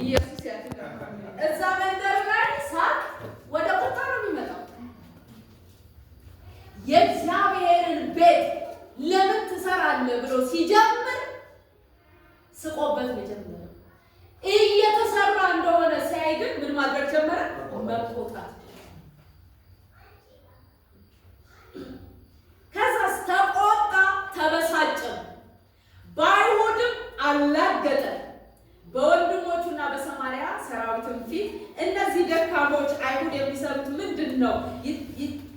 ኢየሱስ ያድናል። እዛ መንደር ላይ ሳቅ ወደ ቁጣ ነው የሚመጣው። የእግዚአብሔርን ቤት ለምን ትሰራለህ ብሎ ሲጀምር ስቆበት መጀመሪያ እየተሰራ እንደሆነ ሲያይ ግን ምን ማድረግ ጀመረ? መቆጣት። ከዛስ ተቆጣ፣ ተበሳጨ፣ በአይሁድም አላገጠ። በወንድሞቹና በሰማርያ ሰራዊትም ፊት እነዚህ ደካሞች አይሁድ የሚሰሩት ምንድን ነው?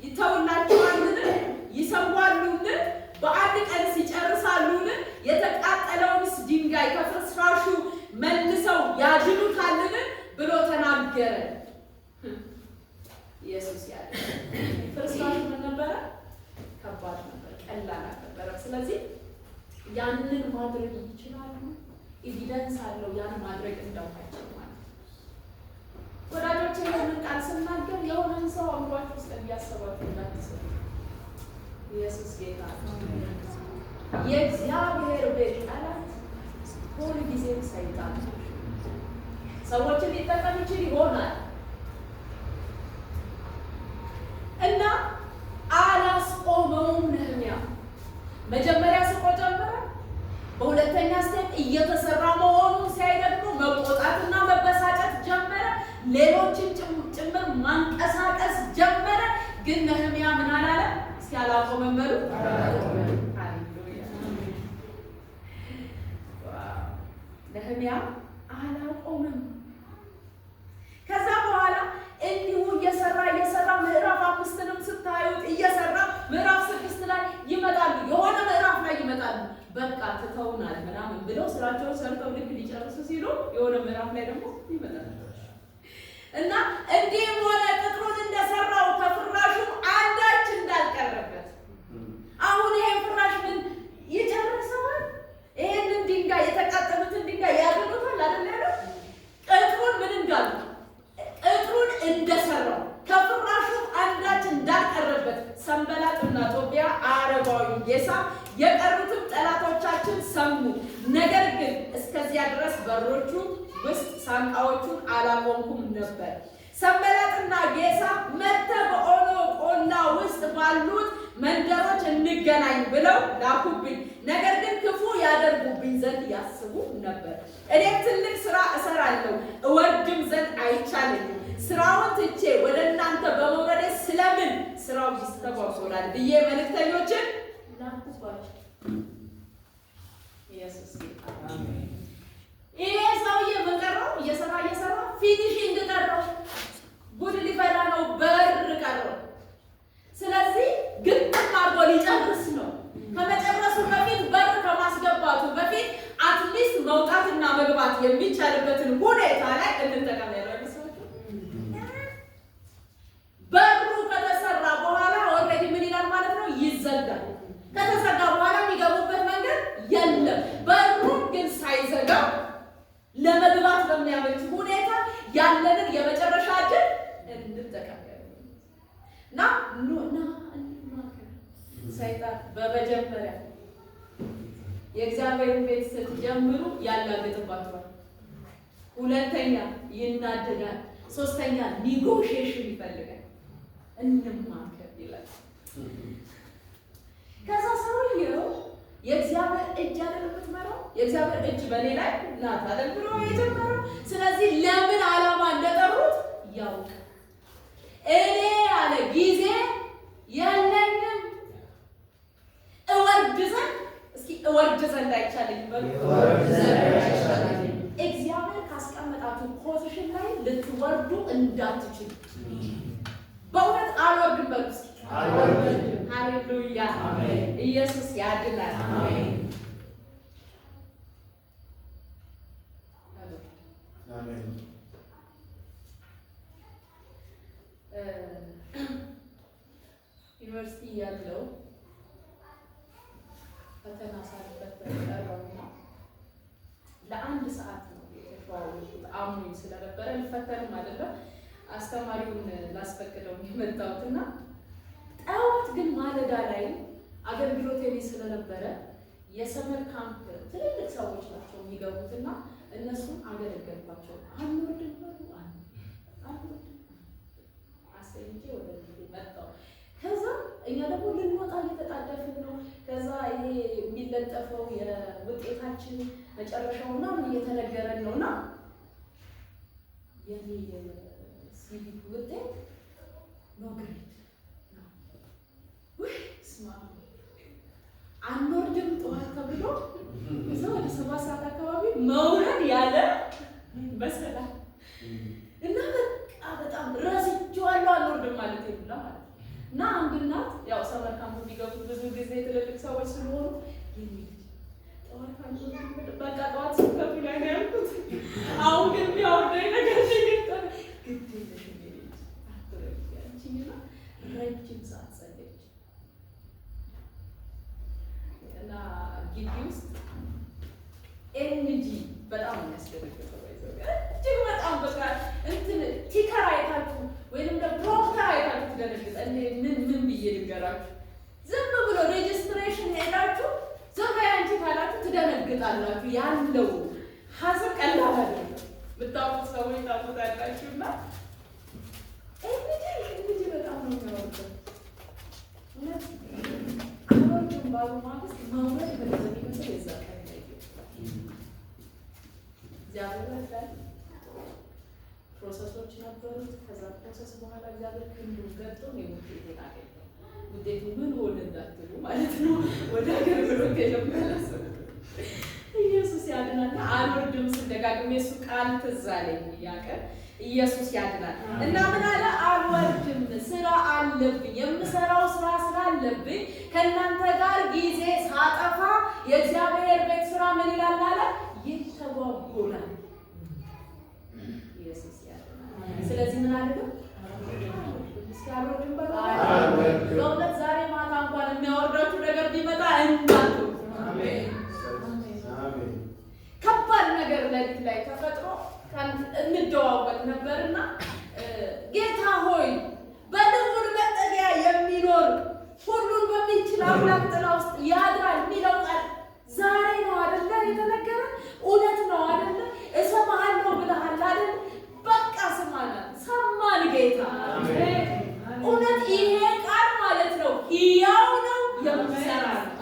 ይተውላቸዋልን? ይሰዋሉን? በአንድ ቀን ሲጨርሳሉን? የተቃጠለውንስ ድንጋይ ከፍርስራሹ መልሰው ያድኑታልን? ብሎ ተናገረ። ኢየሱስ ያለ ፍርስራሹ ምን ነበረ? ከባድ ነበር፣ ቀላል አልነበረም። ስለዚህ ያንን ማድረግ ይችላሉ። Evidence አለው ያን ማድረግ እንደማይችል ማለት ነው። ወዳጆች፣ ይህንን ቃል ስናገር የሆነን ሰው አእምሯችሁ ውስጥ እያሰባችሁ እንዳትስሉ። ኢየሱስ ጌታ ነው። የእግዚአብሔር ቤት ጠላት ሁል ጊዜም ሰይጣን ነው። ሰዎችን ሊጠቀም ይችል ይሆናል እና አላስቆመውም። ነህምያ መጀመሪያ ስቆ ጀመረ። በሁለተኛ step እየተሰራ መሆኑን ሲያይ ደግሞ መቆጣትና መበሳጨት ጀመረ። ሌሎችን ጭምር ማንቀሳቀስ ጀመረ። ግን ነህምያ ምን አላለ? እስኪ አላቆመም በሉ። ሃሌሉያ! Wow! ነህምያ አላቆመም። ከዛ በኋላ እንዲሁ እየሰራ እየሰራ ምዕራፍ 5ንም ስታዩት እየሰራ ምዕራፍ 6 ላይ ይመጣሉ። የሆነ ምዕራፍ ላይ ይመጣሉ። በቃ ትተውናል ምናምን ብለው ስራቸውን ሰርተው ልክ ሊጨርሱ ሲሉ የሆነ ምዕራፍ ላይ ደግሞ ይመጣሉ እና እንዲህም ሆነ ቅጥሩን እንደሰራው ከፍራሹም አንዳች እንዳልቀረበት። አሁን ይሄን ፍራሽ ምን ይጨርሰዋል? ይሄንን ድንጋይ፣ የተቃጠሉትን ድንጋይ ያድኑታል አይደል ያለው? ቅጥሩን ምን እንዳሉ፣ ቅጥሩን እንደሰራው ከፍራሹም አንዳች እንዳልቀረበት ሰንበላጥና ጦቢያ አረባዊ ጌሳም የቀሩትም ጠላቶቻችን ሰሙ። ነገር ግን እስከዚያ ድረስ በሮቹ ውስጥ ሳንቃዎቹን አላቆምኩም ነበር። ሰንበላጥና ጌሳ መጥተህ በኦኖ ቆላ ውስጥ ባሉት መንደሮች እንገናኝ ብለው ላኩብኝ። ነገር ግን ክፉ ያደርጉብኝ ዘንድ ያስቡ ነበር። እኔም ትልቅ ስራ እሰራለሁ፣ እወርድም ዘንድ አይቻለኝም። ስራውን ትቼ ወደ እናንተ በመውረዴ ስለምን ስራው ይስተጓጎላል ብዬ መልእክተኞችን ላኩባቸው። ኢየሱስ ጌታ። ይሄ ሰውዬ ምን ቀረው? እየሰራ እየሰራ finishing ቀረው። ጉድ ሊፈላ ነው፣ በር ቀረው። ስለዚህ ግጥም አድርጎ ሊጨርስ ነው። ከመጨረሱ በፊት፣ በር ከማስገባቱ በፊት at least መውጣትና መግባት የሚቻልበትን ሁኔታ ላይ እንጠቀም ያለው አይመስላችሁም? በሩ ከተሰራ በኋላ already ምን ይላል ማለት ነው? ይዘጋል። ከተዘጋ በኋላ የሚገቡበት መንገድ የለም። በሩን ግን ሳይዘጋ ለመግባት በሚያመች ሁኔታ ያለንን የመጨረሻ እድል እንጠቀም እና ኑ እና እንማከር። ሰይጣን በመጀመሪያ የእግዚአብሔርን ቤት ስትጀምሩ ያላግጥባቸዋል። ሁለተኛ ይናደዳል። ሶስተኛ negotiation ይፈልጋል። እንማከር ይላል። ከዛ ሰውየው የእግዚአብሔር እጅ አይደል የምትመራው? የእግዚአብሔር እጅ በእኔ ላይ ናት አይደል ብሎ የጀመረው። ስለዚህ ለምን ዓላማ እንደጠሩት ያውቃል። እኔ አለ ጊዜ የለኝም፣ እወርድ ዘንድ፣ እስኪ እወርድ ዘንድ አይቻለኝም በሉ። እግዚአብሔር ካስቀመጣችሁ position ላይ ልትወርዱ እንዳትችሉ። በእውነት አልወርድም በሉ እስኪ። ሃሌሉያ! ኢየሱስ ያድናል። ዩኒቨርሲቲ ያለው ፈተና ሳልፈተን ቀረሁና ለአንድ ሰዓት ነው የተሸዋወልኩት። አሞኝ ስለነበረ ልፈተንም አይደለም፣ አስተማሪውን ላስፈቅደው የመጣሁት። እና ጠዋት ግን ማለዳ ላይ አገልግሎት የኔ ስለነበረ የ summer camp ትልልቅ ሰዎች ናቸው የሚገቡት እና እነሱን አገለግል ነገርኳቸው። አንወርድም በሉ፣ አንወርድም አስተኝቼ ወደ ቤቴ መጣሁ። ከዛ እኛ ደግሞ ልንወጣ እየተጣደፍን ነው። ከዛ ይሄ የሚለጠፈው የውጤታችን መጨረሻው ምናምን እየተነገረን ነው እና የኔ የሲቪክ ውጤት no grade ነው። ውይ ስማ፣ አንወርድም ጠዋት ተብሎ እዛ ወደ 7 ሰዓት አካባቢ መውረድ ያለ በሰላም እና በቃ በጣም ረስቼዋለሁ። አንወርድም ማለት የሉላ ማለት ነው። እና አንድ እናት፣ ያው summer camp የሚገቡት ብዙ ጊዜ ትልልቅ ሰዎች ስለሆኑ፣ የኔ ልጅ ጠዋት አንወርድም፣ በቃ ጠዋት ስብከቱ ላይ ነው ያልኩት። አሁን ግን የሚያወርደኝ ነገር ሲገጠም ግድ የለሽም የኔ ልጅ አትውረጂ አለችኝና ረጅም ሰዓት ጸለየች። እና ግቢ ውስጥ NG በጣም የሚያስደነግጠው፣ እጅግ በጣም በቃ እንትን ticker አይታችሁ ወይንም ደግሞ proctor አይታችሁ ትደነግጠ። እኔ ምን ምን ብዬ ልንገራችሁ? ዝም ብሎ registration ሄዳችሁ ዝም በይ አንቺ ካላችሁ ትደነግጣላችሁ። ያለው ሀዘን ቀላል አይደለም። የምታውቁት ሰዎች ታውቁታላችሁ። እና NG NG በጣም ነው የሚያወርደው። እውነት አልወርድም ባሉ ማግስት መውረድ ምን እንደሚመስል የዛ ቀን ላይ እግዚአብሔር ረዳን። Process ኦች ነበሩት። ከዛ process በኋላ እግዚአብሔር ክንዱን ገልጦ እኔ ውጤቴን አገኘሁ። ውጤቱ ምን ሆነ እንዳትሉ ማለት ነው። ወደ አገልግሎት የመመለስ ኢየሱስ ያድናል። አልወርድም ስል ደጋግሜ እሱ ቃል ትዝ አለኝ ያ ቀን። ኢየሱስ ያድናል። እና ምን አለ? አልወርድም፣ ስራ አለብኝ። የምሰራው ስራ ስላለብኝ ከእናንተ ጋር ጊዜ ሳጠፋ የእግዚአብሔር ቤት ስራ ምን ይላል አለ? ይተጓጎላል። ኢየሱስ ያድናል። ስለዚህ ምን አለ? እስኪ አልወርድም በሉ። በእውነት ዛሬ ማታ እንኳን የሚያወርዳችሁ ነገር ቢመጣ እንዳትወርዱ። ከባድ ነገር ሌሊት ላይ ተፈጥሮ እንደዋወል ነበርና ጌታ ሆይ፣ በልዑል መጠጊያ የሚኖር ሁሉን በሚችል አምላክ ጥላ ውስጥ ያድራል የሚለው ቃል ዛሬ ነው አይደለ የተነገረ? እውነት ነው አይደለ? እሰማሃለሁ ብለሃል አይደል? በቃ ስማን፣ ሰማን ጌታ። እውነት ይሄ ቃል ማለት ነው ሕያው ነው፣ የሚሰራ ነው።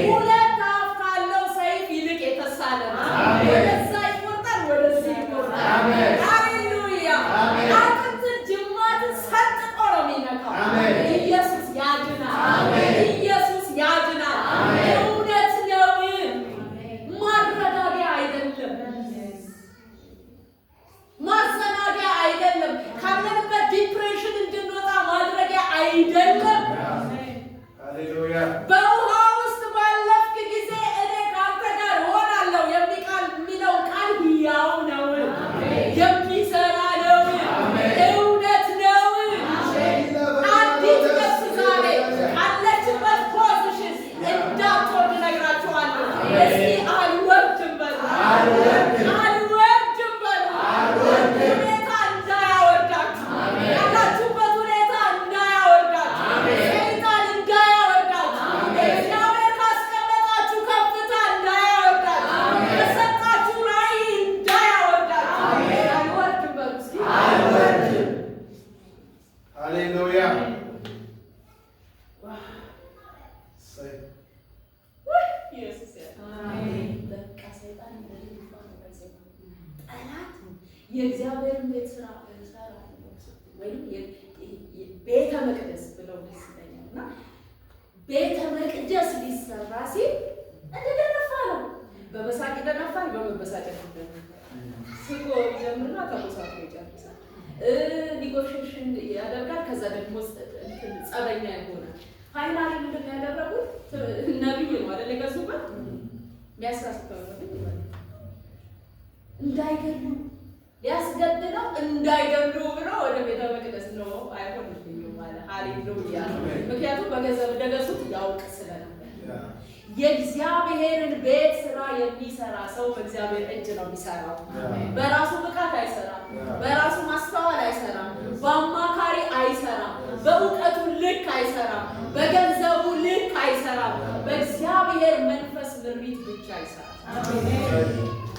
ሁለት አፍ ካለው ሰይፍ ይልቅ የተሳለ ነው። ወደዛ ይቆርጣል፣ ወደዚህ ይቆርጣል። ሃሌሉያ! አጥንትን ጅማትን ሰንጥቆ ነው የሚነካው። ኢየሱስ ያድናል። ኢየሱስ ያድናል። እውነት ነው፣ ማረጋጊያ አይደለም፣ ማዘናጊያ አይደለም። ካለንበት depression እንድንወጣ ማድረጊያ አይደለም። ሃሌሉያ። በውሃ ውስጥ ባለፍክ ጊዜ እኔ ከአንተ ጋር እሆናለሁ የሚቃል የሚለው ቃል ሕያው ነው፣ የሚሰራ ነው፣ እውነት ነው። አንዲት ነፍስ ዛሬ ካለችበት position እንዳትወርድ እነግራችኋለሁ። እስኪ አልወርድም በሉ፣ አልወርድም በሉ። ሁኔታ እንዳያወርዳችሁ፣ ያላችሁበት ሁኔታ እንዳያወርዳችሁ፣ ሰይጣን እንዳያወርዳችሁ፣ እግዚአብሔር ካስቀመጣችሁ ከፍታ እንዳያወርዳችሁ፣ ከሰጣችሁ ራዕይ እንዳያወርዳችሁ። አልወርድም በሉ እስኪ። ሃሌሉያ። እሰይ። ኢየሱስ በቃ ሰይጣን እንደዚህ ነው። ጠላት የእግዚአብሔርን ቤት ስራ እሰራለሁ ስትል ወይም ቤተ መቅደስ ብለው ደስ ይለኛል እና ቤተ መቅደስ ሊሰራ ሲል እንደደነፋ ነው። በመሳቅ ይደነፋል፣ በመበሳጨት ይደነፋል። ስቆ ይጀምርና ተቦሳቶ ይጨርሳል። Negotiation ያደርጋል። ከዛ ደግሞ እንትን ጸበኛ ይሆናል። Finally ምንድን ነው ያደረጉት? ነቢይ ነው አይደል የገዙበት፣ የሚያሳስተው ነቢይ ማለት ነው። እንዳይገሉ ሊያስገድለው እንዳይገሉ ብሎ ወደ ቤተ መቅደስ ነው አይሆንልኝም አለ። ሃሌሉያ። ምክንያቱም በገንዘብ እንደገዙት ያውቅ ስለነበር። የእግዚአብሔርን ቤት ስራ የሚሰራ ሰው በእግዚአብሔር እጅ ነው የሚሰራው። በራሱ ብቃት አይሰራም። በራሱ ማስተዋል አይሰራም። በአማካሪ አይሰራም። በእውቀቱ ልክ አይሰራም። በገንዘቡ ልክ አይሰራም። በእግዚአብሔር መንፈስ ምሪት ብቻ ይሰራል።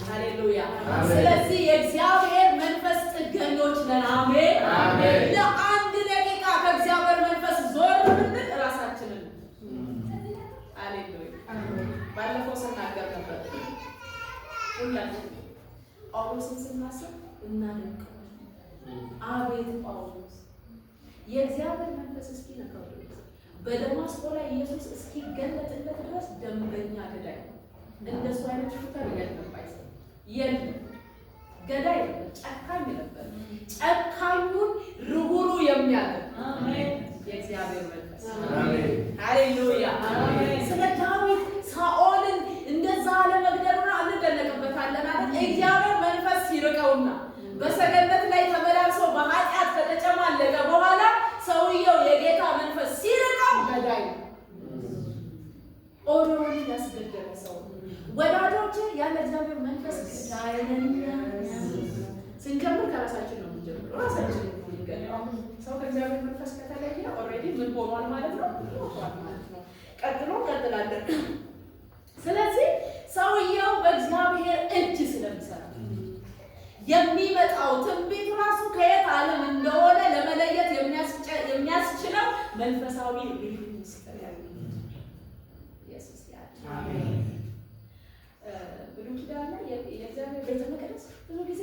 ሃሌሉያ። አሜን። ስለዚህ የእግዚአብሔር መንፈስ ጥገኞች ነን። አሜን። አሜን። ለአንድ ደቂቃ ከእግዚአብሔር መንፈስ ዞር ብንል ራሳችንን። ሃሌሉያ። ባለፈው ስናገር ነበር። ሁላችን ጳውሎስን ስናስብ እናደንቀዋለን። አቤት ጳውሎስ፣ የእግዚአብሔር መንፈስ እስኪነካው ድረስ፣ በደማስቆ ላይ ኢየሱስ እስኪገለጥለት ድረስ ደንበኛ ገዳይ ነው። እንደሱ አይነት shooter የለም፣ ባይሰ የለም። ገዳይ ነበር፣ ጨካኝ ነበር። ጨካኙን ርኅሩህ የሚያደርግ የእግዚአብሔር መንፈስ። አሜን። ሃሌሉያ። አሜን። ስለ ዳዊት ሳኦልን እንደዛ አለመግደሉን አንደነቅበታለን አይደል? እግዚአብሔር መንፈስ ሲርቀውና በሰገነት ላይ ተመላልሶ በኃጢአት ከተጨማለቀ በኋላ ሰውየው የጌታ መንፈስ ሲርቀው ገዳይ ነው። ኦርዮንን ያስገደለ ሰው ነው። ወዳጆች፣ ያለ እግዚአብሔር መንፈስ ገዳይ ነን። ስንጀምር ከራሳችን ነው የምንጀምረው። ራሳችን ነው የምንገድለው። ሰው ከእግዚአብሔር መንፈስ ከተለየ already ምን ሆኗል ማለት ነው? ሞቷል ማለት ነው። ቀጥሎ እንቀጥላለን። ስለዚህ ሰውየው በእግዚአብሔር እጅ ስለሚሰራ የሚመጣው ትንቢት ራሱ ከየት ዓለም እንደሆነ ለመለየት የሚያስችለው መንፈሳዊ ልዩ ምስጢር ያለው ኢየሱስ ያለ። ብሉይ ኪዳን ላይ የእግዚአብሔር ቤተ መቅደስ ብዙ ጊዜ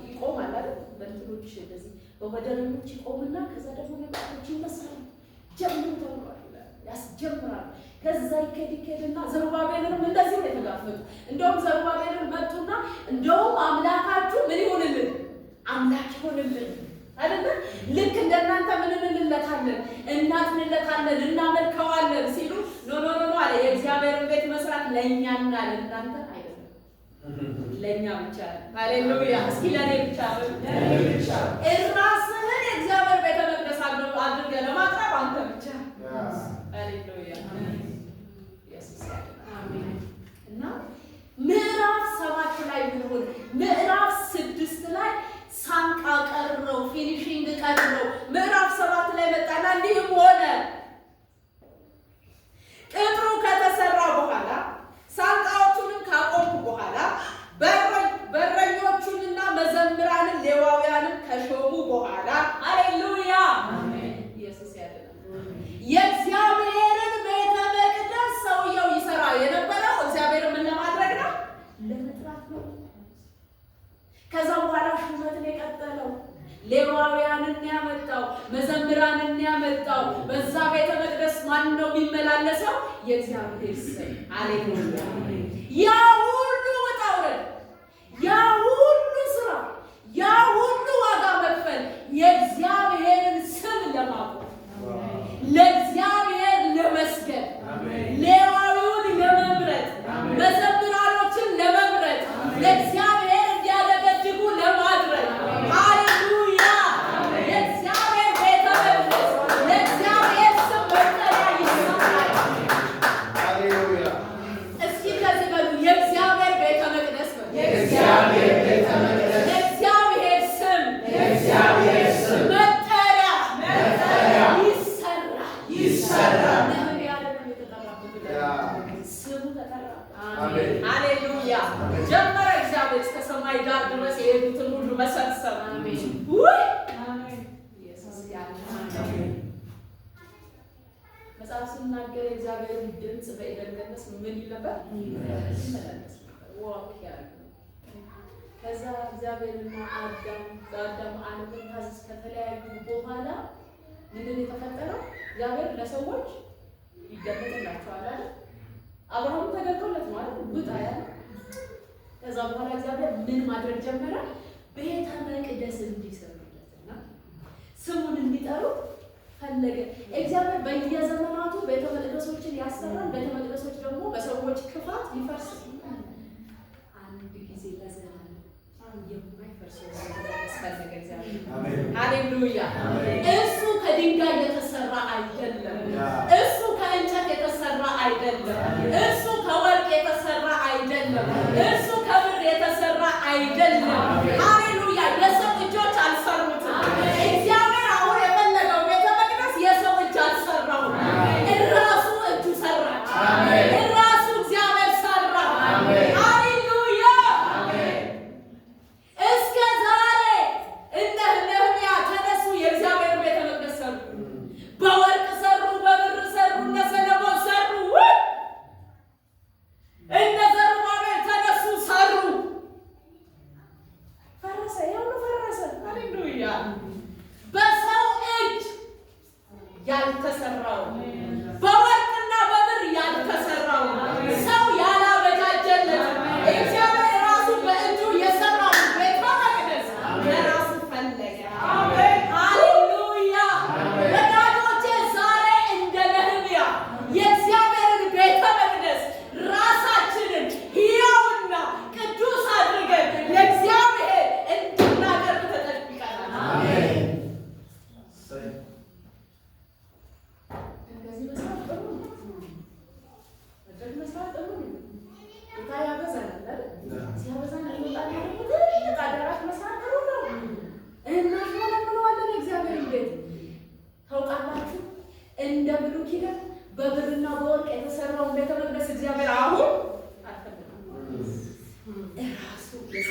ይቆማል አይደል? በእንትኖች እንደዚህ በወደረኞች ይቆምና ከዛ ደግሞ ነቢያቶች ይነሳሉ። ጀምሩ ተብሏል ይላል። ያስጀምራል። ከዛ ይኬድ ይኬድና ዘሩባቤልንም እንደዚህ ነው የተጋፈጡ። እንደውም ዘሩባቤልን መጡና እንደውም አምላካችሁ ምን ይሁንልን? አምላክ ይሁንልን አይደለ? ልክ እንደናንተ ምን እንልለታለን? እናጥንለታለን፣ እናመልከዋለን ሲሉ no, no, no, no አለ። የእግዚአብሔርን ቤት መስራት ለእኛና ለእናንተ አይደለም፣ ለእኛ ብቻ ነው። ሃሌሉያ! እስኪ ለእኔ ብቻ በሉ። ለእኔ ብቻ። ራስህን የእግዚአብሔር ቤተ መቅደስ አድርገህ ለማቅረብ አንተ ብቻ። ሃሌሉያ! ኢየሱስ ያድናል። እና ምዕራፍ 7 ላይ ምን ሆነ? ምዕራፍ 6 ላይ ሳንቃ ቀረው፣ finishing ቀረው። ምዕራፍ 7 ላይ መጣና እንዲህም ሆነ፣ ቅጥሩ ከተሰራ በኋላ፣ ሳንቃዎቹንም ካቆምኩ በኋላ፣ በረኞቹንና መዘምራንን ሌዋውያንን ከሾሙ በኋላ፣ ሃሌሉያ፣ ኢየሱስ ያድናል። የእግዚአብሔርን ቤተ መቅደስ ሰውየው ይሰራ የነበረው እግዚአብሔርን ምን ለማድረግ ነው? ለመጥራት ነው። ከዛ በኋላ ሹመትን የቀጠለው፣ ሌዋውያንን ያመጣው፣ መዘምራንን ያመጣው። በዛ ቤተ መቅደስ ማን ነው የሚመላለሰው? የእግዚአብሔር ስም። ሃሌሉያ! ያ ሁሉ ውጣ ውረድ፣ ያ ሁሉ ስራ፣ ያ ሁሉ ዋጋ መክፈል የእግዚአብሔርን ስም ለማቆም፣ ለእግዚአብሔር ለመስገድ፣ ሌዋዊውን ለመምረጥ፣ መዘምራኖችን ለመምረጥ፣ ለእግዚአብሔር እንዲያደገድጉ ለማድረግ። ሃሌሉያ! የእግዚአብሔር ቤተ መቅደስ ለእግዚአብሔር ስም መጠሪያ ይሰራል። ሃሌሉያ። እስኪ እንደዚህ በሉ፣ የእግዚአብሔር ቤተ መቅደስ በሉ። የእግዚአብሔር ቤተ መቅደስ። ለእግዚአብሔር ስም የእግዚአብሔር ስም መጠሪያ መጠሪያ ይሰራል። ይሰራል። ነህምያ ደግሞ የተጠራበት ስሙ ተጠራ። አሜን። ሃሌሉያ! ጀመረ እግዚአብሔር እስከ ሰማይ ዳር ድረስ የሄዱትን ሁሉ መሰብሰብ። ውይ፣ ኢየሱስ ያድናል። መጽሐፍ ሲናገር የእግዚአብሔርን ድምፅ በኤደን ገነት ምን ይል ነበር? ይመላለስ ነበር። Walk ያደርግ ነበር። ከዛ እግዚአብሔርና አዳም በአዳም አለመታዘዝ ከተለያዩ በኋላ ምንድን ነው የተፈጠረው? እግዚአብሔር ለሰዎች ይገለጥላቸዋል አይደል? አብርሃም ተገልጦለት ነው አይደል? ውጣ ያለ። ከዛ በኋላ እግዚአብሔር ምን ማድረግ ጀመረ? ቤተ መቅደስ እንዲሰሩለትና ስሙን እንዲጠሩ ፈለገ። እግዚአብሔር በየዘመናቱ ቤተ መቅደሶችን ያሰራል። ቤተ መቅደሶች ደግሞ በሰዎች ክፋት ይፈርስ። አንድ ጊዜ ለዘላለም የማይፈርሰው ቤተ መቅደስ ፈለገ እግዚአብሔር። አሜን። ሃሌሉያ! አሜን። እሱ ከድንጋይ የተሰራ አይደለም። እሱ ከእንጨት የተሰራ አይደለም። እሱ ከወርቅ የተሰራ አይደለም። እሱ ከብር የተሰራ አይደለም። ሃሌሉያ! የሰው እጆች አልሰሩትም። እግዚአብሔር አሁን የፈለገው ቤተ መቅደስ የሰው እጅ አልሰራውም። እራሱ እጁ ሰራች። አሜን። እራሱ እግዚአብሔር ሰራ። አሜን። ሃሌሉያ!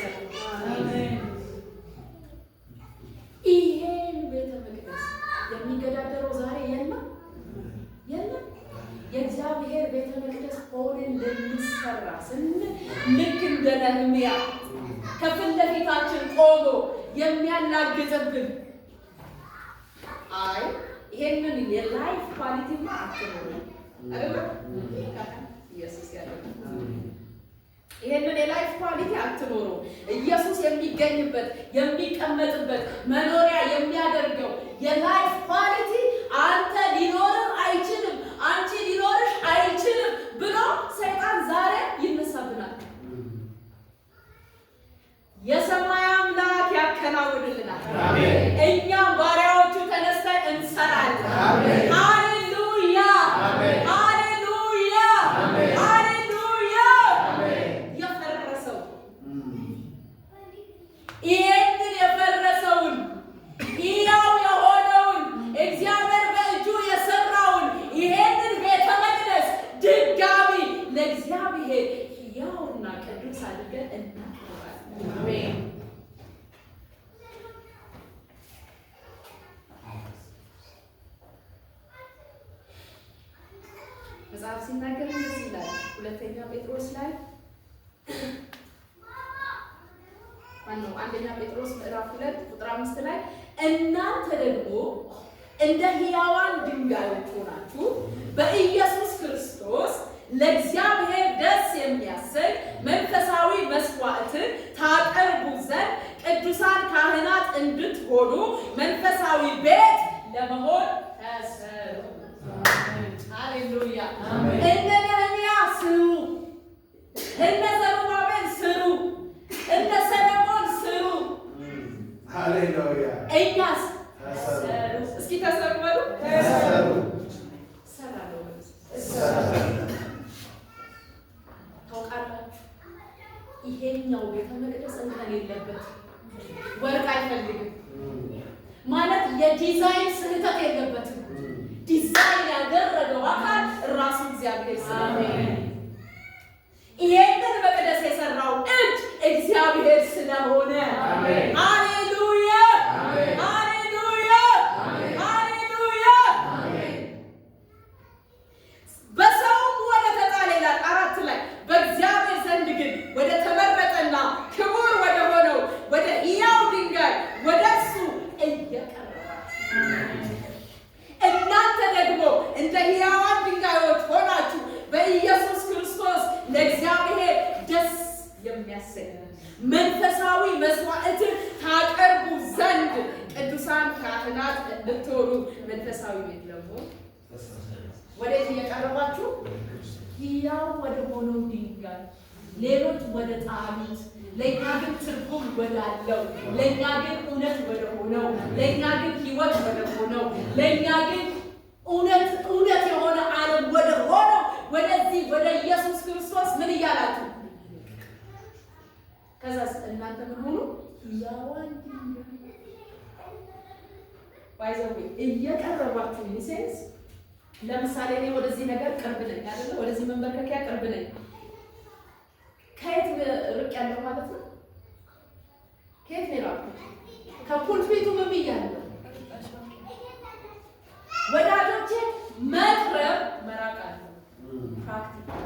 ይሰራል። ይሄን ቤተ መቅደስ የሚገዳደረው ዛሬ የለም፣ የለም። የእግዚአብሔር ቤተ መቅደስ ሆነን ልንሰራ ስንል ልክ እንደ ነህምያ ከፊት ለፊታችን ቆሞ የሚያላግጥብን፣ አይ ይሄንን የ life quality ማ አትኖርም አይደለ? ኢየሱስ ያለው ይሄንን የ life quality አትኖረው። ኢየሱስ የሚገኝበት፣ የሚቀመጥበት፣ መኖሪያ የሚያደርገው የ life quality አንተ ሊኖርህ አይችልም፣ አንቺ ሊኖርሽ አይችልም ብሎ ሰይጣን ዛሬ ይነሳብናል። የሰማይ አምላክ ያከናውንልናል። እኛም ባሪያዎቹ ተነስተን እንሰራለን። ሃሌሉያ፣ ሃሌሉያ፣ ሃሌሉያ። የፈረሰው፣ ይሄንን የፈረሰውን፣ ሕያው የሆነውን፣ እግዚአብሔር በእጁ የሰራውን ይሄንን ቤተ መቅደስ ድጋሚ ለእግዚአብሔር ሕያውና ቅዱስ አድርገን እናቀርባለን። መጽሐፍ ሲናገር እንደዚህ ይላል። ሁለተኛ ጴጥሮስ ላይ፣ ማነው፣ አንደኛ ጴጥሮስ ምዕራፍ 2 ቁጥር 5 ላይ እናንተ ደግሞ እንደ ሕያዋን ድንጋዮች ሆናችሁ በኢየሱስ ክርስቶስ ለእግዚአብሔር ደስ የሚያሰኝ መንፈሳዊ መስዋዕትን ታቀርቡ ዘንድ ቅዱሳን ካህናት እንድትሆኑ መንፈሳዊ ቤት ለመሆን ተሰሩ። ሃሌሉያ! እነ ነህምያ ስሩ፣ እነ ዘሩባቤል ስሩ፣ እነ ሰለሞን ስሩ። ሃሌሉያ። እኛስ? ተሰሩ። እስኪ ተሰሩ በሉ። ተሰሩ። እሰራለሁ በሉ። ታውቃላችሁ፣ ይሄኛው ቤተ መቅደስ እንከን የለበት፣ ወርቅ አይፈልግም። ማለት የዲዛይን ስህተት የለበትም። ዲዛይን ያደረገው አካል ራሱ እግዚአብሔር ስለሆነ፣ ይሄንን መቅደስ የሰራው እጅ እግዚአብሔር ስለሆነ። አሜን። ሃሌሉያ። አሜን። ሃሌሉያ። አሜን። ሃሌሉያ። በሰውም ወደ ተጣለ ይላል 4 ላይ፣ በእግዚአብሔር ዘንድ ግን ወደ ተመረጠና ክቡር ወደ ሆነው ወደ ሕያው ድንጋይ ወደ እርሱ እየቀረባችሁ እናንተ ደግሞ እንደ ሕያዋን ድንጋዮች ሆናችሁ በኢየሱስ ክርስቶስ ለእግዚአብሔር ደስ የሚያሰኝ መንፈሳዊ መስዋዕትን ታቀርቡ ዘንድ ቅዱሳን ካህናት እንድትሆኑ መንፈሳዊ ቤት ደግሞ ወዴት እየቀረባችሁ? ሕያው ወደ ሆነው ድንጋይ፣ ሌሎች ወደ ጣሉት፣ ለእኛ ግን ትርጉም ወዳለው፣ ለእኛ ግን እውነት ወደ ሆነው፣ ለእኛ ግን ሕይወት ወደ ሆነው፣ ለእኛ ግን እውነት እውነት የሆነ ዓለም ወደ ሆነው ወደዚህ ወደ ኢየሱስ ክርስቶስ ምን እያላችሁ፣ ከዛስ እናንተ ምን ሆኑ? ሕያዋን ድንጋይ። By the way፣ እየቀረባችሁ in sense፣ ለምሳሌ እኔ ወደዚህ ነገር ቅርብ ነኝ አይደለ? ወደዚህ መንበርከኪያ ቅርብ ነኝ። ከየት ርቅ ያለው ማለት ነው? ከየት ነው የራቅኩት? ከ pulpit ኡ ምን ብያለሁ? ወዳጆቼ፣ መቅረብ መራቅ አለው። Practical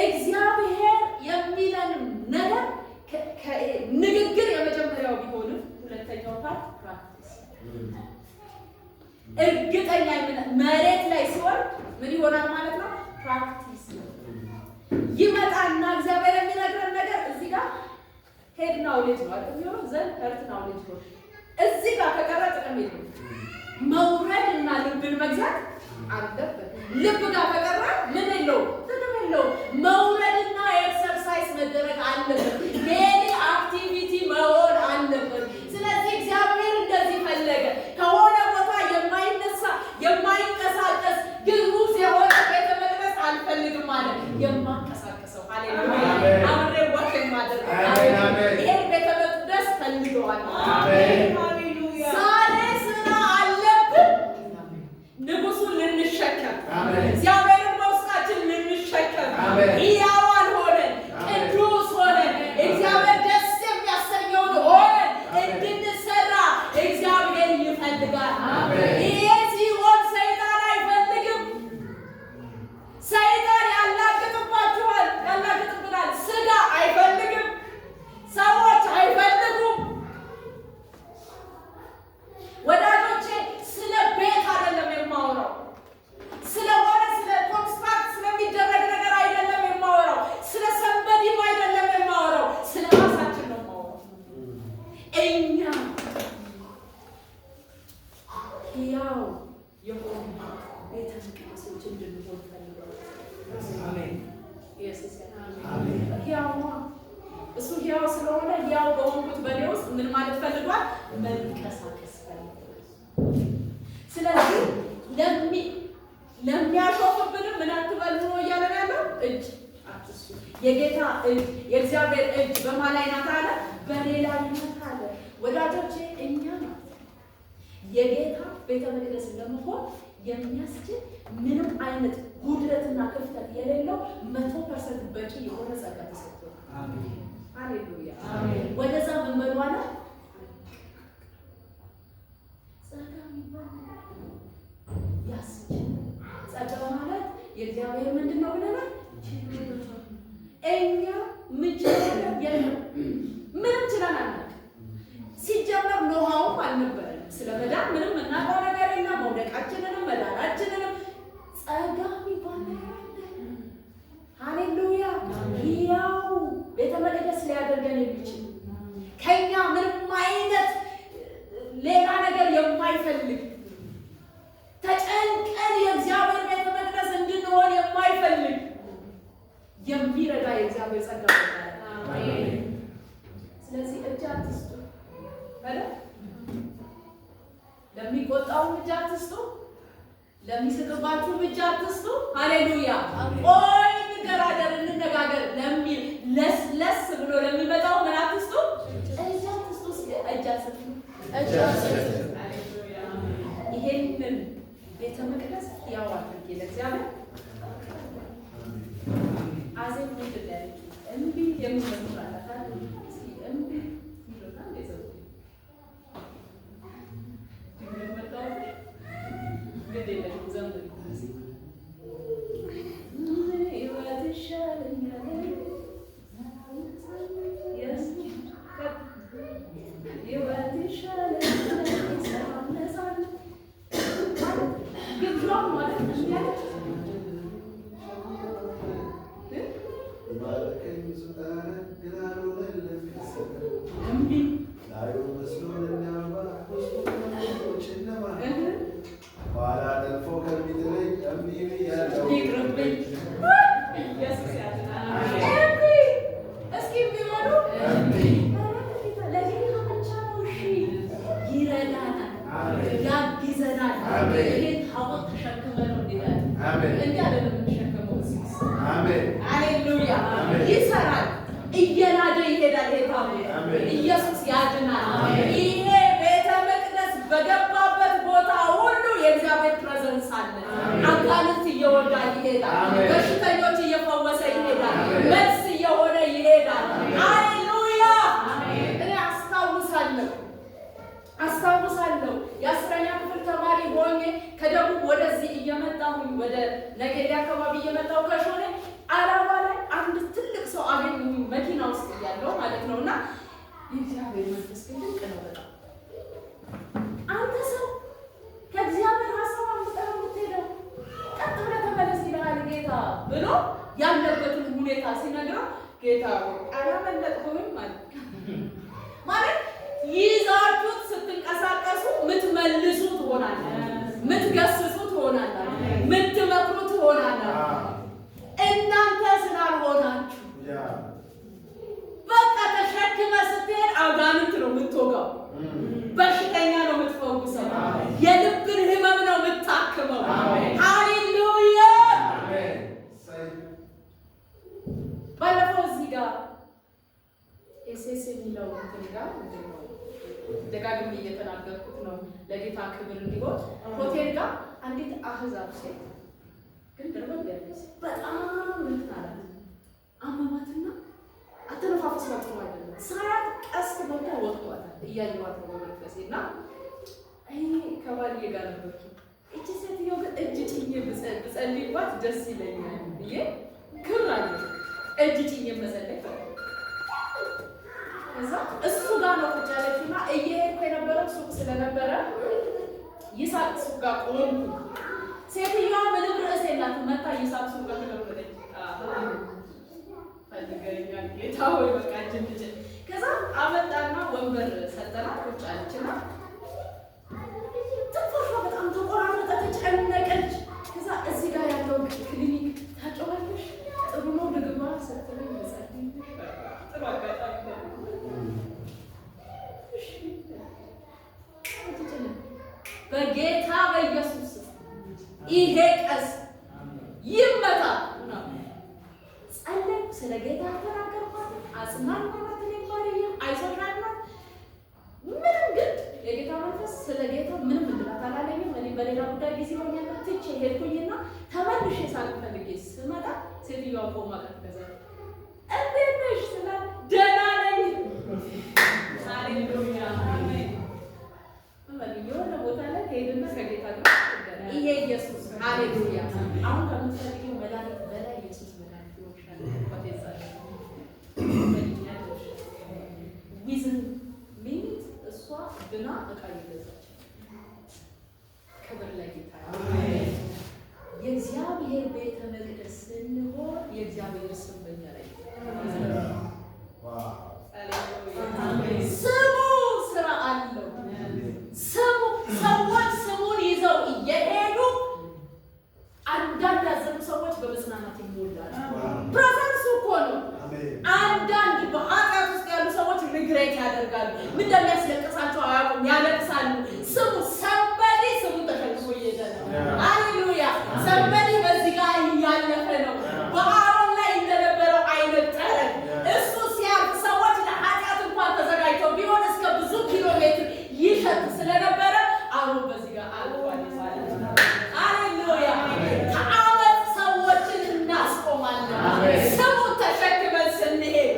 እግዚአብሔር የሚለን ነገር ንግግር የመጀመሪያው ቢሆንም ሁለተኛው part practice። እርግጠኛ መሬት ላይ ሲወርድ ምን ይሆናል ማለት ነው? Practice ይመጣና እግዚአብሔር የሚነግረን ነገር እዚህ ጋር head knowledge ነው አይደል የሚሆነው? Then heart knowledge ነው። እዚህ ጋር ከቀረ ጥቅም የለውም። መውረድ እና ልብን መግዛት አለበት። ልብ ጋር ከቀረ ምን የለውም? ጥቅም የለውም። መውረድና exercise መደረግ አለበት። Daily activity መሆን አለበት። ስለዚህ እግዚአብሔር እንደዚህ ፈለገ። ከሆነ ቦታ የማይነሳ፣ የማይንቀሳቀስ፣ ግዑዝ የሆነ ቤተ መቅደስ አልፈልግም አለ። የማንቀሳቀሰው፣ ሃሌሉያ፣ አብሬ walk የማደርገው ይሄን ቤተ መቅደስ ፈልገዋል። ዛሬ ስራ አለብን። ንጉሱን ልንሸከም፣ እግዚአብሔርን በውስጣችን ልንሸከም፣ ሕያዋን እሱ ሕያው ስለሆነ ሕያው በሆንኩት በእኔ ውስጥ ምን ማለት ፈልጓል? መንቀሳቀስ ፈልጓል። ስለዚህ ለሚያሾፍብንም ምን አትበሉ ነው እያለን ያለው፣ እጅ አትስጡ። የጌታ እጅ፣ የእግዚአብሔር እጅ በማን ላይ ናት አለ? በእኔ ላይ ናት አለ። ወዳጆቼ፣ እኛ ናት የጌታ ቤተ መቅደስ ለመሆን የሚያስችል ምንም አይነት ጉድለትና ክፍተት የሌለው 100% በቂ የሆነ ጸጋ ተሰጥቶናል። ሃሌሉያ! ወደዛ ምን በሉ አለ? ጸጋ የሚባል ነገር ያስችል። ጸጋ ማለት የእግዚአብሔር ምንድን ነው ብለናል? ችሎታ። እኛ ምንችለው ነገር የለም። ምንም ችለን አናውቅም። ሲጀመር know-how ም አልነበረንም። ስለ መዳን ምንም የምናውቀው ነገር የለም። መውደቃችንንም መዳናችንንም። ጸጋ የሚባል ነገር አለ። ሃሌሉያ! ሕያው ቤተ መቅደስ ሊያደርገን የሚችል፣ ከኛ ምንም አይነት ሌላ ነገር የማይፈልግ፣ ተጨንቀን የእግዚአብሔር ቤተ መቅደስ እንድንሆን የማይፈልግ፣ የሚረዳ የእግዚአብሔር ጸጋ አለ። ስለዚህ እጅ አትስጡ አይደል? ለሚቆጣውም እጅ አትስጡ፣ ለሚስቅባችሁም እጅ አትስጡ። ሃሌሉያ! ቆይ እንደራደር፣ እንነጋገር ለሚል፣ ለስለስ ብሎ ለሚመጣው ምን አትስጡ? እጅ አትስጡ። እስኪ እጅ አትስጡ። እጅ አትስጡ። ሃሌሉያ! ይሄንን ቤተ መቅደስ ያው አድርጌ ለእግዚአብሔር። አዜብ ምንድን ነው ያለችው? እምቢ የሚል መዝሙር አላት አይደል? እስኪ እምቢ የሚለው አንዴ ዘምሪ። ድንገት መጣሁብሽ። ግድ የለሽም፣ ዘምሪ። እስኪ ሕይወት ይሻለኛል። Yes. ሕይወት ይሻለኛል፣ ሰላም፣ ነፃነት ማለት ግብዣው ማለት እንዲህ አለች። ባረከኝ ሱልጣን ግን አልሆነልም። እምቢ። ላዩ መስሎ ለሚያባ ውስጡ ጨለማ፣ ኋላ ጠልፎ ከሚጥለኝ እምቢ ብያለሁ። ይቅርብኝ። ኢየሱስ ያድናል። እምቢ። እስኪ እምቢ በሉ። እምቢ። ለጌታ ብቻ ነው። እሺ፣ ይረዳናል፣ ያግዘናል። አሜን። ይሄ ታቦት ተሸክመ ነው እንሄዳለን። አሜን። እንዲህ አይደለም የምንሸከመው እዚህ ውስጥ። አሜን። ሃሌሉያ! አሜን። ይሰራል፣ እየናደ ይሄዳል። ይሄ ታቦት አሜን። ኢየሱስ ያድናል። አሜን። ይሄ ቤተ መቅደስ በገባበት ቦታ ሁሉ የእግዚአብሔር presence አለ። አጋንንት እየወጋ ይሄዳል። አሜን። በሽተኞች እየፈወሰ ይሄዳል። አሜን። መልስ እየሆነ ይሄዳል። ሃሌሉያ! እኔ አስታውሳለሁ፣ የ10ኛ ክፍል ተማሪ ሆኜ ከደቡብ ወደዚህ እየመጣሁኝ፣ ወደ ነገሌ አካባቢ እየመጣሁ ከሾኔ አላባ ላይ አንድ ትልቅ ሰው አገኘሁኝ፣ መኪና ውስጥ እያለሁ ማለት ነው። እና የእግዚአብሔር መንፈስ ግን ድንቅ ነው በጣም። አንተ ሰው፣ ከእግዚአብሔር ሀሳብ አምልጠህ ነው የምትሄደው፣ ቀጥ ብለህ ተመለስ ይልሃል ጌታ ብሎ ያለበትን ሁኔታ ሲነግረው፣ ጌታ ሆይ አላመለጥኩህም ማለት ማለት ይዛችሁት ስትንቀሳቀሱ ምትመልሱ ትሆናላችሁ፣ ምትገስጹ ትሆናላችሁ፣ ምትመክሩ ትሆናላችሁ። እናንተ ስላልሆናችሁ በቃ ተሸክመ ስትሄድ አጋንንት ነው የምትወጋው፣ በሽተኛ ነው የምትፈውሰው፣ የልብን ህመም ነው የምታክመው። ሃሌሉያ! ባለፈው እዚህ ጋር ኤስኤስ የሚለው እንትን ጋር ምንድን ነው፣ ደጋግሜ እየተናገርኩት ነው ለጌታ ክብር እንዲሆን፣ ሆቴል ጋር አንዲት አህዛብ ሴት ግን ድርበብ ያለች በጣም እንትን አላት፣ አመማትና አተነፋፈሷ ጥሩ አይደለም። ሳያት ቀስት መጥቶ ወቅቷታል። እያየኋት ነው በመንፈሴ። እና እኔ ከባልዬ ጋር ነበርኩ። እቺ ሴትዮ ግን እጅ ጭኜ ብጸልይባት ደስ ይለኛል ብዬ፣ ክብር አለ፣ እጅ ጭኜ መጸለይ ፈለኩ። ከዛ እሱ ጋር ነው ቁጭ ያለችው እና እየሄድኩ የነበረው ሱቅ ስለነበረ ይሳቅ ሱቅ ጋር ቆምኩ። ሴትዮዋ ምንም ርዕስ የላትም። መታ ይሳቅ ሱቅ ጋር ተቀመጠች። ፈልገኛል ጌታ ሆይ፣ በቃ እጅን ትጭን። ከዛ አመጣና ወንበር ሰጠናት፣ ቁጭ አለችና ትንፋሿ በጣም ተቆራረጠ፣ ተጨነቀች። ከዛ እዚህ ጋር ያለው ክሊኒክ ታውቂዋለሽ? ጥሩ ነው ልግባ ስትለኝ መጸለይ ጥሩ አጋጣሚ። ይሄ ቀስት ይመታ። ጸለይኩ፣ ስለ ጌታ ተናገርኳት፣ አጽናናት፣ እኔም ባልየው አይዞሽ አልኳት። ምንም ግን የጌታ መንፈስ ስለ ጌታ ምንም እንድላት አላለኝም። እኔ በሌላ ጉዳይ busy ሆኛለሁ። ትቼ ሄድኩኝና ተመልሼ ሳልፈልጌ ስመጣ ሴትዮዋ ቆማ ቀጥቀዘ። እንዴት ነሽ ስላት ደህና ነኝ። ሃሌሉያ፣ አሜን። የሆነ ቦታ ላይ ከሄድና ከጌታ ጋር ይሄ ኢየሱስ፣ ሃሌሉያ። አሁን ከምትፈልጊው መድኃኒት በላይ ኢየሱስ መድኃኒት ይሆንሻል። Within minute እሷ ድና እቃ እየገዛች፣ ክብር ለጌታ። የእግዚአብሔር ቤተ መቅደስ ስንሆን የእግዚአብሔር ስም በእኛ ላይ፣ ስሙ ስራ አለው። ስሙ ሰዎች ስሙን ይዘው እየሄዱ አንዳንድ ያዘኑ ሰዎች በመጽናናት ይሞላሉ። Presence ኡ እኮ ነው። አንዳንድ በኃጢአት ውስጥ ያሉ ሰዎች regret ያደርጋሉ። ምን እንደሚያስለቅሳቸው አያውቁም፣ ያለቅሳሉ። ስሙ somebody ስሙን ተሸክሞ እየሄደ ነው። ሃሌሉያ! Somebody በዚህ ጋር እያለፈ ነው። በአሮን ላይ እንደነበረው አይነት ጠረን እሱ ሲያልፍ ሰዎች ለኃጢአት እንኳን ተዘጋጅተው ቢሆን እስከ ብዙ ኪሎ ሜትር ይሸት ስለነበረ አሮን በዚህ ጋር አልፏል ይባላል። ሃሌሉያ! ከአመፅ ሰዎችን እናስቆማለን። ስሙን ተሸክመን ስንሄድ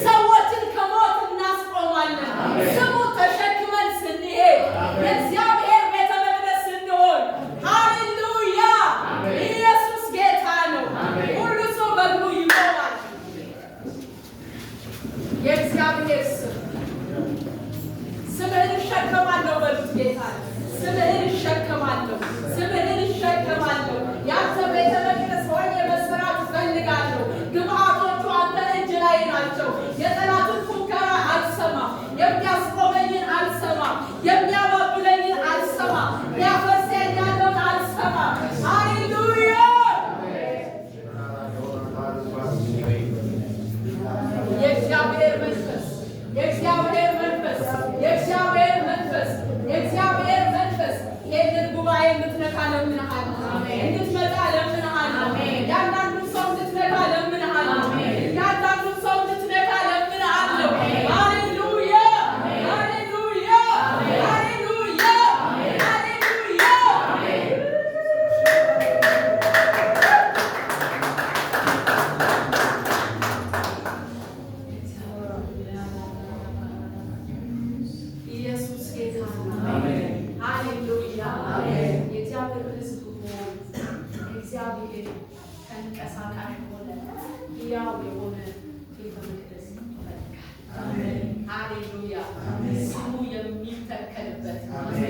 ሰዎችን ከሞት እናስቆማለን። ስሙን ተሸክመን ስንሄድ፣ የእግዚአብሔር ቤተ መቅደስ ስንሆን፣ ሃሌሉያ! ኢየሱስ ጌታ ነው። ሁሉ ሰው በእግሩ ይቆማል። የእግዚአብሔር ስም፣ ስምህን እሸከማለሁ በሉት ጌታ፣ ስምህን እሸከማለሁ፣ ስምህን እሸከማለሁ። ያንተ ቤተ መቅደስ ሆኜ መስራት እፈልጋለሁ። ግብአቶቹ አንተ እጅ ላይ ናቸው። የጠላትን ፉከራ አልሰማም። የሚያስቆመኝን አልሰማም። የሚያባብለኝን አልሰማም። ሊያፈርሰኝ ያለውን አልሰማም። ሃሌሉያ! የእግዚአብሔር መንፈስ፣ የእግዚአብሔር መንፈስ፣ የእግዚአብሔር መንፈስ፣ የእግዚአብሔር መንፈስ ይሄንን ጉባኤ እንድትነካ እለምንሃለሁ። እንድትመጣ እለምንሃለሁ። ያንዳንዱን ሰው እንድትነካ እለምንሃለሁ። ያንዳንዱን ሰው እንድትነካ እለምንሃለሁ። ሃሌሉያ፣ ሃሌሉያ፣ ሃሌሉያ፣ ሃሌሉያ። ኢየሱስ ጌታ ነው። ሃሌሉያ። የእግዚአብሔር ሕዝብ ሆይ፣ እግዚአብሔር ተንቀሳቃሽ የሆነ፣ ሕያው የሆነ ቤተ መቅደስ ይፈልጋል። ሃሌሉያ። ስሙ የሚተከልበት፣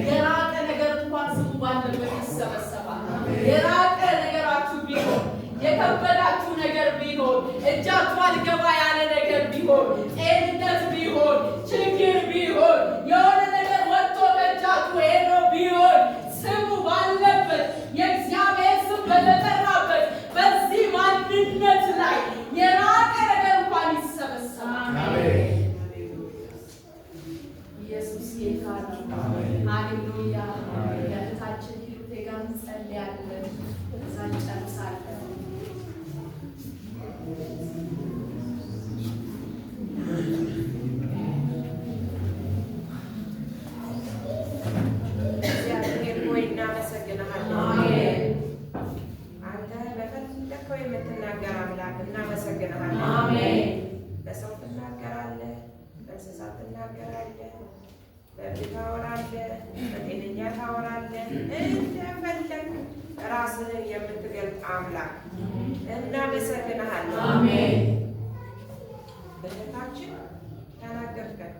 የራቀ ነገር እንኳን ስሙ ባለበት ይሰበሰባል። የራቀ ነገራችሁ ቢሆን፣ የከበዳችሁ ነገር ቢሆን፣ እጃችሁ አልገባ ያለ ነገር ቢሆን፣ ጤንነት ቢሆን፣ ችግር ቢሆን፣ የሆነ ነገር ወጥቶ ከእጃችሁ ሄዶ ቢሆን፣ ስሙ ባለበት፣ የእግዚአብሔር ስም በተጠራበት በዚህ ማንነት ላይ የራቀ ነገር እንኳን ይሰበሰባል። ኢየሱስ ጌታ ነው። ሃሌሉያ። ለእህታችን ሂሩቴ ጋር እንጸልያለን፣ እዛ እንጨርሳለን። እግዚአብሔር ሆይ እናመሰግንሃለን። አሜን። አንተ በፈለግከው የምትናገር አምላክ እናመሰግንሃለን። አሜን። በሰው ትናገራለህ፣ በእንስሳት ትናገራለህ፣ በእብድ ታወራለህ፣ በጤነኛ ታወራለህ። እንደፈለግ ራስህን የምትገልጥ አምላክ እናመሰግንሃለን። አሜን። እህታችን ተናገርከን።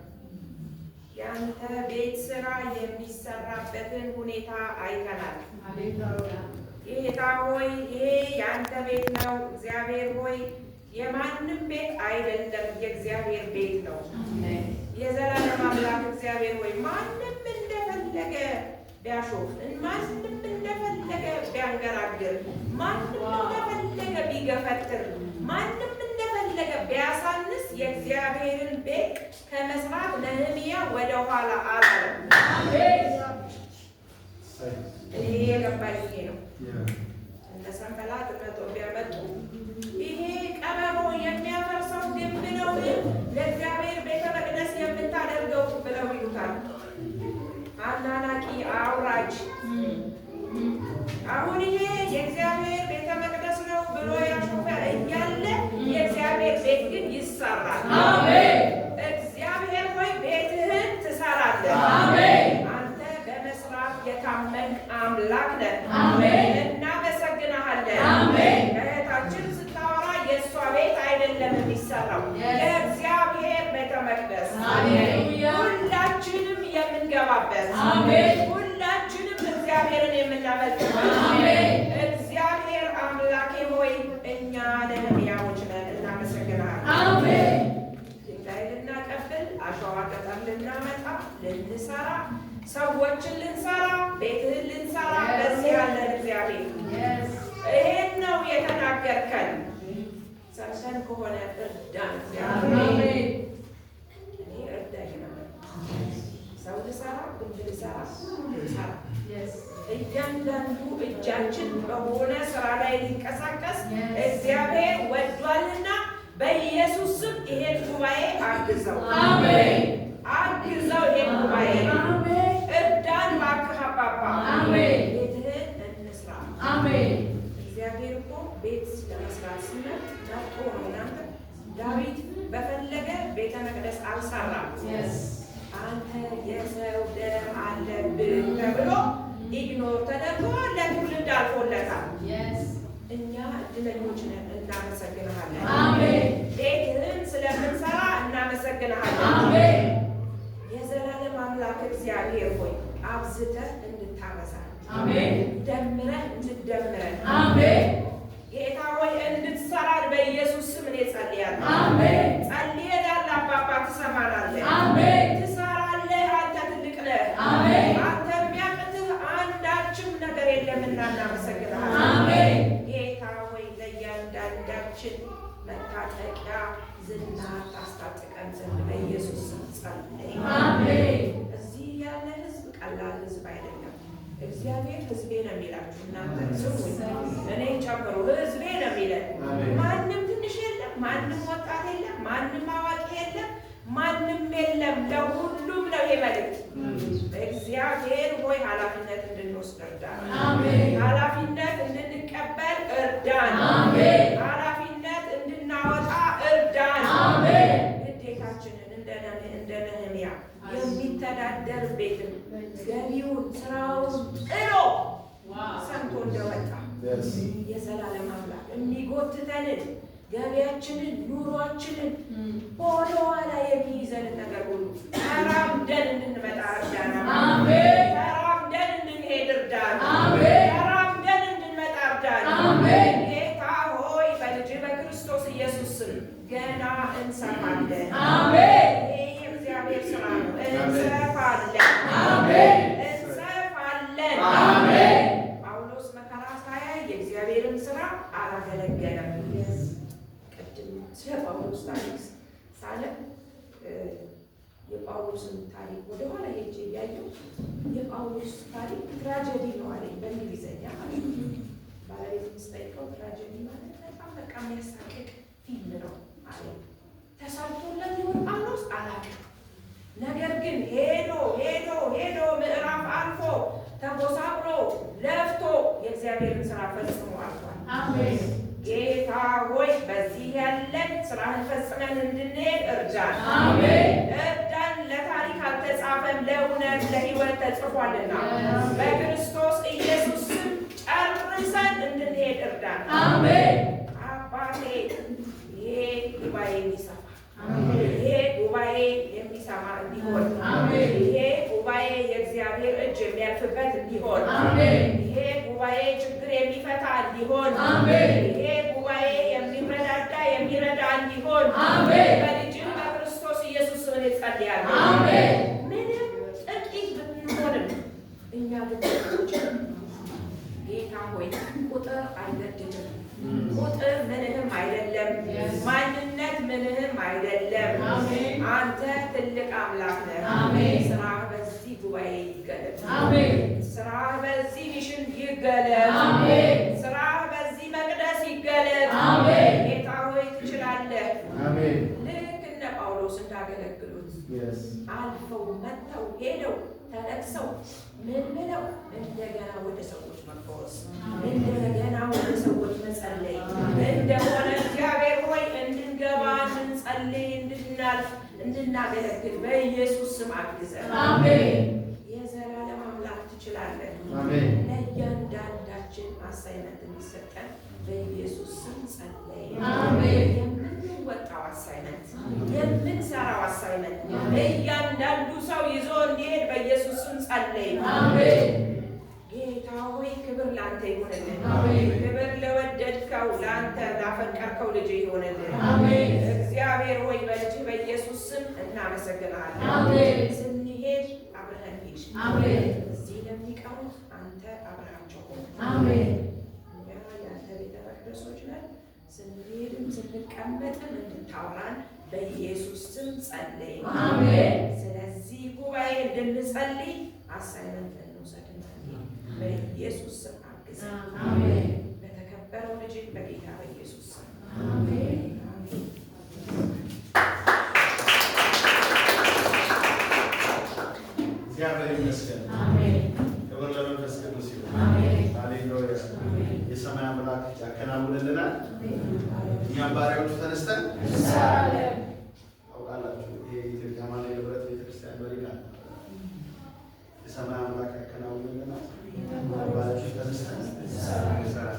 የአንተ ቤት ስራ የሚሰራበትን ሁኔታ አይተናል። ሃሌሉያ። ጌታ ሆይ፣ ይሄ የአንተ ቤት ነው። እግዚአብሔር ሆይ፣ የማንም ቤት አይደለም፣ የእግዚአብሔር ቤት ነው። አሜን። የዘላለም አምላክ እግዚአብሔር ሆይ፣ ማንም እንደፈለገ ቢያሾፍ፣ ማንም እንደፈለገ ቢያንገራግር፣ ማንም እንደፈለገ ቢገፈትር፣ ማንም እንደፈለገ ቢያሳንስ የእግዚአብሔርን ቤት ከመስራት ነህምያ ወደ ኋላ አላለም። አሜን። እኔ የገባኝ ይሄ ነው። እነ ሰንበላጥ እነ ጦቢያ መጡ። ይሄ ቀበሮ የሚያፈርሰው ግንብ ነው ለእግዚአብሔር ቤተ መቅደስ የምታደርገው ብለው ይሉታል። አናናቂ አውራጅ። አሁን ይሄ የእግዚአብሔር ቤተ መቅደስ ነው ብሎ ያሾፈ እያለ የእግዚአብሔር ቤት ግን ይሰራል። እግዚአብሔር ሆይ ቤትህን ትሰራለህ። አንተ በመስራት የታመንክ አምላክ ነህ። እናመሰግንሃለን። እህታችን ስታወራ የእሷ ቤት አይደለም የሚሰራው፣ የእግዚአብሔር ቤተ መቅደስ ሁላችንም የምንገባበት፣ ሁላችንም እግዚአብሔርን የምናመልክበት። እግዚአብሔር አምላኬ ሆይ እኛ ነህምያዎች ነን፣ እናመሰግንሃለን። ድንጋይ ልናቀብል፣ አሸዋ ቅጠል ልናመጣ፣ ልንሰራ፣ ሰዎችን ልንሰራ፣ ቤትህን ልንሰራ በዚህ ያለን እግዚአብሔር ይሄን ነው የተናገርከን። ሰርተን ከሆነ እርዳን እግዚአብሔር። እኔ እርዳኝ ነው። ሰው ልሰራ፣ ግንብ ልሰራ፣ ሁሉ ልሰራ፣ እያንዳንዱ እጃችን በሆነ ስራ ላይ ሊንቀሳቀስ እግዚአብሔር ወዷልና በኢየሱስ ስም ይሄን ጉባኤ አግዘው፣ አግዘው፣ ይሄን ጉባኤ እርዳን እባክህ አባባ፣ ቤትህን እንስራ። እግዚአብሔር እኮ ቤት ለመስራት ሲመርጥ መርጦ ነው። እናንተ ዳዊት በፈለገ ቤተ መቅደስ አልሰራም። አንተ የሰው ደም አለብህ ተብሎ ignore ተደርጎ ለትውልድ አልፎለታል። እኛ እድለኞች ነን፣ እናመሰግንሃለን። ቤትህን ስለምንሰራ እናመሰግንሃለን። የዘላለም አምላክ እግዚአብሔር ሆይ አብዝተህ እንድታበዛ፣ ደምረህ እንድትደምረን፣ ጌታ ሆይ እንድትሰራን በኢየሱስ ስም እኔ ጸልያለሁ። ጸልየናል። አባባ ትሰማናለህ፣ ትሰራለህ። አንተ ትልቅ ነህ። አንተ የሚያቅትህ አንዳችም ነገር የለምና እናመሰግንሃለን። ጌታ ሆይ ለእያንዳንዳችን መታጠቂያ ዝናር ታስታጥቀን ዘንድ በኢየሱስ ስም ጸለይ። እዚህ ያለ ህዝብ ቀላል ህዝብ አይደለም። እግዚአብሔር ህዝቤ ነው የሚላችሁ እናንተ ስሙኝ፣ እኔን ጨምሮ ህዝቤ ነው የሚለን። ማንም ትንሽ የለም፣ ማንም ወጣት የለም፣ ማንም አዋቂ የለም፣ ማንም የለም። ለሁሉም ነው ይሄ መልእክት። እግዚአብሔር ሆይ ኃላፊነት እንድንወስድ እርዳን። ኃላፊነት እንድንቀበል እርዳን። ኃላፊነት እንድናወጣ እርዳን። ግዴታችንን እንደ ነህምያ የሚተዳደር ቤትን ገቢውን ስራውን ጥሎ ሰምቶ እንደወጣ የዘላለም አምላክ የሚጎትተንን ገቢያችንን ኑሯችንን ወደኋላ የሚይዘንን ነገር ሁሉ ተራምደን እንድንመጣ እርዳን። ተራምደን እንድንሄድ እርዳን። ተራምደን እንድንመጣ እርዳን። ጌታ ሆይ በልጅህ በክርስቶስ ኢየሱስ ስም ገና እንሰፋለን። ይሄ የእግዚአብሔር ስራ ነው። እንሰፋለን፣ እንሰፋለን። ጳውሎስ መከራ ሳያይ የእግዚአብሔርን ስራ አላገለገለም። ቅድም ስለ ጳውሎስ ታሪክ ሳነብ የጳውሎስን ታሪክ ወደኋላ ሄጄ እያየሁ የጳውሎስ ታሪክ tragedy ነው አለኝ፣ በእንግሊዘኛ ማለት ነው። ባለቤት ስጠይቀው tragedy ማለት በጣም በቃ የሚያሳቅቅ ፊልም ነው አለኝ። ተሰርቶለት ይሆን ጳውሎስ አላውቅም። ነገር ግን ሄዶ ሄዶ ሄዶ ምዕራፍ አልፎ ተጎሳቅሎ ለፍቶ የእግዚአብሔርን ስራ ፈጽሞ አልፏል። ጌታ ሆይ በዚህ ያለን ስራህን ፈጽመን እንድንሄድ እርዳን፣ እርዳን። ለታሪክ አልተጻፈም፣ ለእውነት ለሕይወት ተጽፏልና በክርስቶስ ኢየሱስ ስም ጨርሰን እንድንሄድ እርዳን። አባቴ ይሄ ጉባኤ የሚሰፋ፣ ይሄ ጉባኤ የሚሰማ እንዲሆን፣ ይሄ ጉባኤ የእግዚአብሔር እጅ የሚያልፍበት እንዲሆን፣ ይሄ ጉባኤ ችግር የሚፈታ እንዲሆን፣ ይሄ ጉባኤ የሚረዳዳ የሚረዳ እንዲሆን በልጅህ በክርስቶስ ኢየሱስ ስም እኔ ጸልያለሁ። ምንም ጥቂት ብንሆንም እኛ ግን ጥቂቶች ነን። ጌታ ሆይ ቁጥር አይገድብም። ቁጥር ምንህም አይደለም። ማንነት ምንህም አይደለም። አንተ ትልቅ አምላክ ነህ። ስራ በዚህ ጉባኤ ይገለጥ። አሜን። ስራህ በዚህ mission ይገለጥ። አሜን። ስራህ በዚህ መቅደስ ይገለጥ። አሜን። ጌታ ሆይ ትችላለህ። አሜን። ልክ እነ ጳውሎስ እንዳገለግሉት Yes. አልፈው መጥተው ሄደው ተነቅሰው ምን ብለው እንደገና ወደ ሰዎች መፈወስ፣ እንደገና ወደ ሰዎች መጸለይ እንደሆነ እግዚአብሔር ሆይ እንድንገባ፣ እንድንጸልይ፣ እንድናልፍ፣ እንድናገለግል በኢየሱስ ስም አግዘን። አሜን። የዘላለም አምላክ ትችላለህ። አሜን። ለእያንዳንዳችን assignment እንዲሰጠን በኢየሱስ ስም ጸለይ። አሜን። የምንወጣው assignment፣ የምንሰራው assignment እያንዳንዱ ሰው ይዞ እንዲሄድ በኢየሱስ ስም ጸለይ። አሜን። ጌታ ሆይ ክብር ለአንተ ይሆንልን። አሜን። ክብር ለወደድከው፣ ለአንተ ላፈቀርከው ልጅ ይሆንልን። አሜን። እግዚአብሔር ሆይ በልጅህ በኢየሱስ ስም እናመሰግንሃለን። አሜን። ስንሄድ አብረኸን ሂድ። አሜን። እዚህ ለሚቀሩት አንተ አብረሃቸው ሁን። አሜን። እኛ የአንተ ቤተ መቅደሶች ነን። ስንሄድም ስንቀመጥም እንድታወራን በኢየሱስ ስም ጸለይ። አሜን። ስለዚህ ጉባኤ እንድንጸልይ assignment እንውሰድና እንሂድ። በኢየሱስ ስም አግዘን። አሜን። በተከበረው ልጅ በጌታ በኢየሱስ ስም አሜን። አሜን። እግዚአብሔር ይመስገን። አሜን። ክብር ለመንፈስ ቅዱስ ይሁን። አሜን። ሃሌሉያ። የሰማይ አምላክ ያከናውንልናል። እኛም ባሪያዎቹ ተነስተን እንሰራለን። ታውቃላችሁ፣ ይሄ የኢትዮጵያ አማናዊ ህብረት ቤተክርስቲያን መሪ ቃል የሰማይ አምላክ ያከናውንልናል። ባሪያዎቹ ተነስተን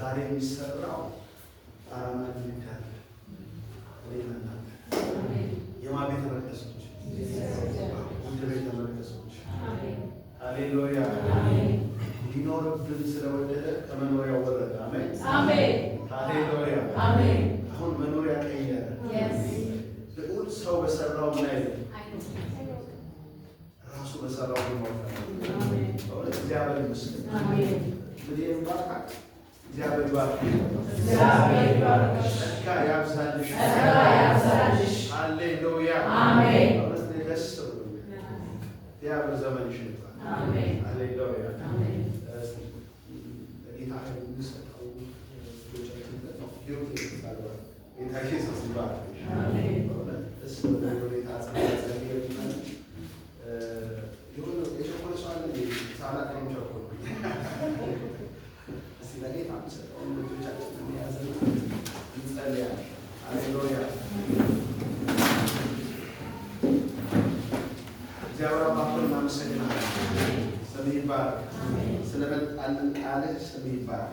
ዛሬ የሚሰራው ጣራና ግድግዳ አለ። እኔና እናንተ የማ ቤተ መቅደሶች፣ ውድ ቤተ መቅደሶች። ሃሌሉያ። ሊኖርብን ስለወደደ ከመኖሪያው ወረደ። አሜን። አሜን። ሃሌሉያ። አሜን። አሁን መኖሪያ ቀየረ። Yes. ልዑል ሰው በሰራው ምን አይልም፣ ራሱ በሰራው ሊኖር በእውነት እግዚአብሔር ይመስገን። አሜን። እንግዲህ ባርካት፣ እግዚአብሔር ይባርክ። እግዚአብሔር ይባርክሽ። ጸጋ ያብዛልሽ። ጸጋ ያብዛልሽ። ሃሌሉያ። አሜን። በእውነት እኔ ደስ ብሎኛል። እግዚአብሔር ዘመንሽን ይባርክ። አሜን። ሃሌሉያ። አሜን። እስቲ ለጌታ ኃይል እንሰጠው። ልጆቻችን ነው ሂሩት ይባላል። ጌታ ኢየሱስ ይባርክሽ። አሜን። በእውነት ደስ በሚል ሁኔታ ጸልየናል። የሆነ የቸኮለ ሰው አለ እንዴ? ሳላቅ እኔም ቸኮልኩኝ። እስቲ ለጌታ የምንሰጠውን ልጆቻችንን እንያዝና እንጸልያለን። ሃሌሉያ። እግዚአብሔር አባት ሆይ እናመሰግናለን። ስምህ ይባረክ። ስለመጣልን ቃልህ ስምህ ይባረክ።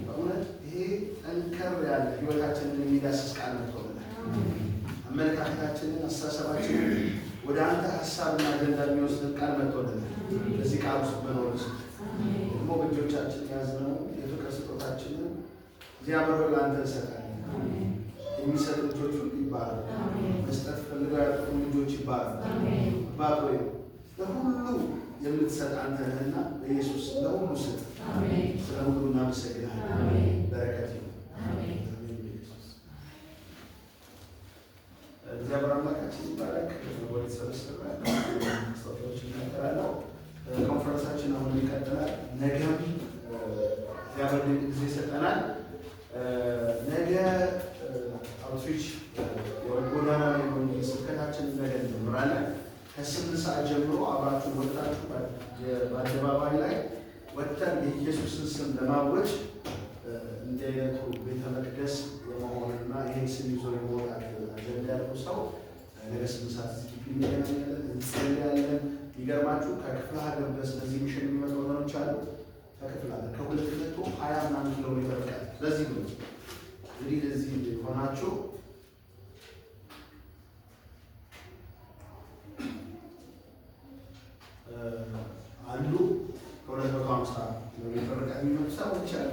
በእውነት ይሄ ጠንከር ያለ ህይወታችንን የሚዳስስ ቃል መጥቶልናል። አመለካከታችንን፣ አስተሳሰባችንን ወደ አንተ ሀሳብና አጀንዳ የሚወስድን ቃል መጥቶልናል። በዚህ ቃል ውስጥ መኖር ስጥ። ደግሞ በእጆቻችን የያዝነው የፍቅር ስጦታችንን እግዚአብሔር ሆይ ለአንተ እንሰጣለን። የሚሰጡ ልጆች ሁሉ ይባረኩ። መስጠት ፈልገው ያጡት ልጆች ይባረኩ። አባት ሆይ ለሁሉ የምትሰጥ አንተ ነህና በኢየሱስ ለሁሉ ስጥ። ስለ ሁሉ እናመሰግናለን። በረከት ይሁን። አሜን። በኢየሱስ እግዚአብሔር አምላካችን ይባረክ። ወደ ተሰበሰበ ማስታወቂያዎች እናገራለሁ። ኮንፈረንሳችን አሁን ይቀጥላል። ነገም እግዚአብሔር ድንቅ ጊዜ ይሰጠናል። ነገ outreach የጎዳና ላይ ወንጌል ስብከታችንን ነገ እንጀምራለን። ከ8 ሰዓት ጀምሮ አብራችሁ ወጥታችሁ በአደባባይ ላይ ወጥተን የኢየሱስን ስም ለማወጅ እንዲህ አይነቱ ቤተ መቅደስ የመሆንና ይህን ስም ይዞ የመውጣት አጀንዳ ያለው ሰው ነገ 8 ሰዓት እዚህ ግቢ እንገናኛለን፣ እንጸልያለን። የሚገርማችሁ ከክፍለ ሀገር ድረስ ለዚህ mission የሚመጡ ወገኖች አሉ። ከክፍለ ሀገር ከ220 ምናምን ኪሎ ሜትር ርቀት ለዚህ ነው እንግዲህ ለዚህ ሆናችሁ አሉ። ከ250 ኪሎ ሜትር ርቀት የሚመጡ ሰዎች አሉ።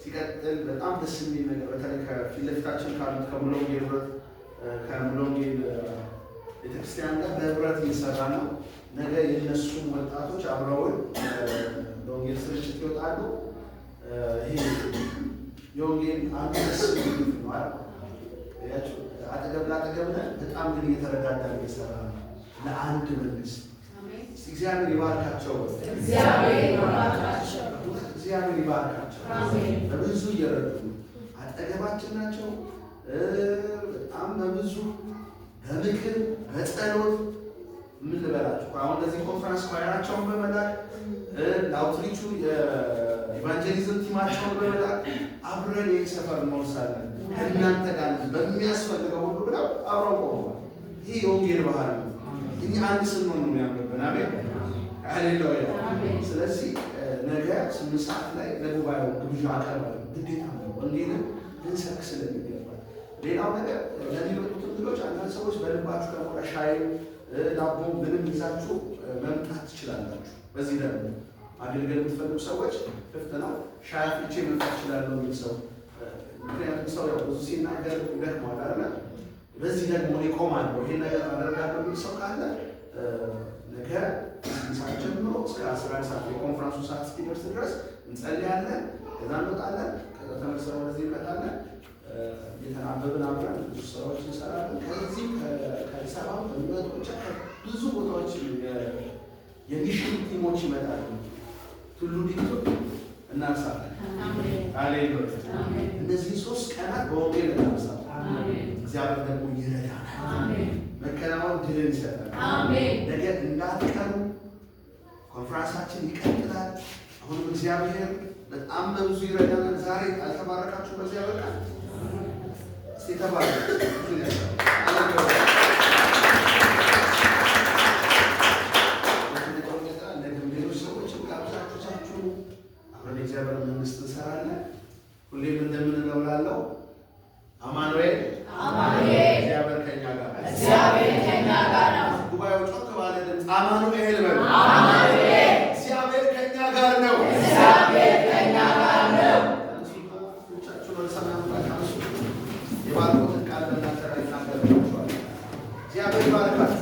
ሲቀጥል በጣም ደስ የሚል ነገር በተለይ ከፊት ለፊታችን ካሉት ከሙሉ ወንጌል ህብረት፣ ከሙሉ ወንጌል ቤተክርስቲያን ጋር በህብረት እየሰራ ነው። ነገ የእነሱም ወጣቶች አብረውን ለወንጌል ስርጭት ይወጣሉ። ይሄ የወንጌል አንዱ ደስ የሚል ነው አይደል? አያችሁ፣ አጠገብ ላጠገብ ነን። በጣም ግን እየተረዳዳን እየሰራ ነው ለአንድ መንግስት። እስቲ እግዚአብሔር ይባርካቸው። እግዚአብሔር ይባርካቸው። እግዚአብሔር ይባርካቸው። አሜን። በብዙ እየረዱ ነው። አጠገባችን ናቸው። በጣም በብዙ በምክር በጸሎት ምን ልበላችሁ፣ አሁን ለዚህ ኮንፈረንስ choir ኣቸውን በመላክ፣ ለ outreach ኡ የ evangelism team ኣቸውን በመላክ አብረን ይህ ሰፈር እንወርሳለን ከእናንተ ጋር ነን በሚያስፈልገው ሁሉ ብለው አብረው ቆመዋል። ይህ የወንጌል ባህል ነው። እኛ አንድ ስንሆን ነው የሚያምርብን። አሜን፣ ሃሌሉያ። ስለዚህ ነገ 8 ሰዓት ላይ ለጉባኤው ግብዣ አቀርባለሁ። ግዴታ ነው፣ ወንጌልን ልንሰብክ ስለሚገባ። ሌላው ነገር ለሚመጡት እንግዶች አንዳንድ ሰዎች በልባችሁ ከሞላ ሻይ፣ ዳቦ ምንም ይዛችሁ መምጣት ትችላላችሁ። በዚህ ደግሞ ማገልገል የምትፈልጉ ሰዎች ክፍት ነው። ሻይ አፍልቼ መምጣት እችላለሁ የሚል ሰው፣ ምክንያቱም ሰው ያው ብዙ ሲናገር ይደክመዋል አይደለ? በዚህ ደግሞ እኔ እቆማለሁ፣ ይሄን ነገር አደርጋለሁ የሚል ሰው ካለ ነገ 8 ሰዓት ጀምሮ እስከ 11 ሰዓት የኮንፈረንሱ ሰዓት እስኪደርስ ድረስ እንጸልያለን። ከዛ እንወጣለን። ከዛ ተመልሰን ወደዚህ እንመጣለን። እየተናበብን አብረን ብዙ ስራዎች እንሰራለን። ከዚህ ከአዲስ አበባ በሚመጡ ብቻ ብዙ ቦታዎች የ mission team ኦች ይመጣሉ። ቱሉ ዲምቱ እናርሳለን። ሃሌሉያ። እነዚህ 3 ቀናት በወንጌል እናርሳለን። እግዚአብሔር ደግሞ ይረዳናል። መከናወን ድልን ይሰጣል። ነገ እንዳትቀሩ፣ ኮንፈረንሳችን ይቀጥላል። አሁንም እግዚአብሔር በጣም በብዙ ይረዳናል። ዛሬ አልተባረካችሁ? በዚያ በቃ እስቲ ተባረኩ። ነገም ሌሎች ሰዎችን ጋብዛችሁ ሳችሁ አብረን የእግዚአብሔር መንግስት እንሰራለን። ሁሌም እንደምንለው ላለው አማኑኤል። አማኑኤል። እግዚአብሔር ከኛ ጋር። እግዚአብሔር ከኛ ጋር ነው። ጉባኤው ጮክ ባለ ድምፅ አማኑኤል በሉ። አማኑኤል። እግዚአብሔር ከኛ ጋር ነው። እግዚአብሔር ከኛ ጋር ነው። እጆቻችሁን ወደ ሰማይ አምላክ አንሱ። የባርኮትን ቃል በእናንተ ላይ ይናገርባችኋል። እግዚአብሔር ይባርካችሁ።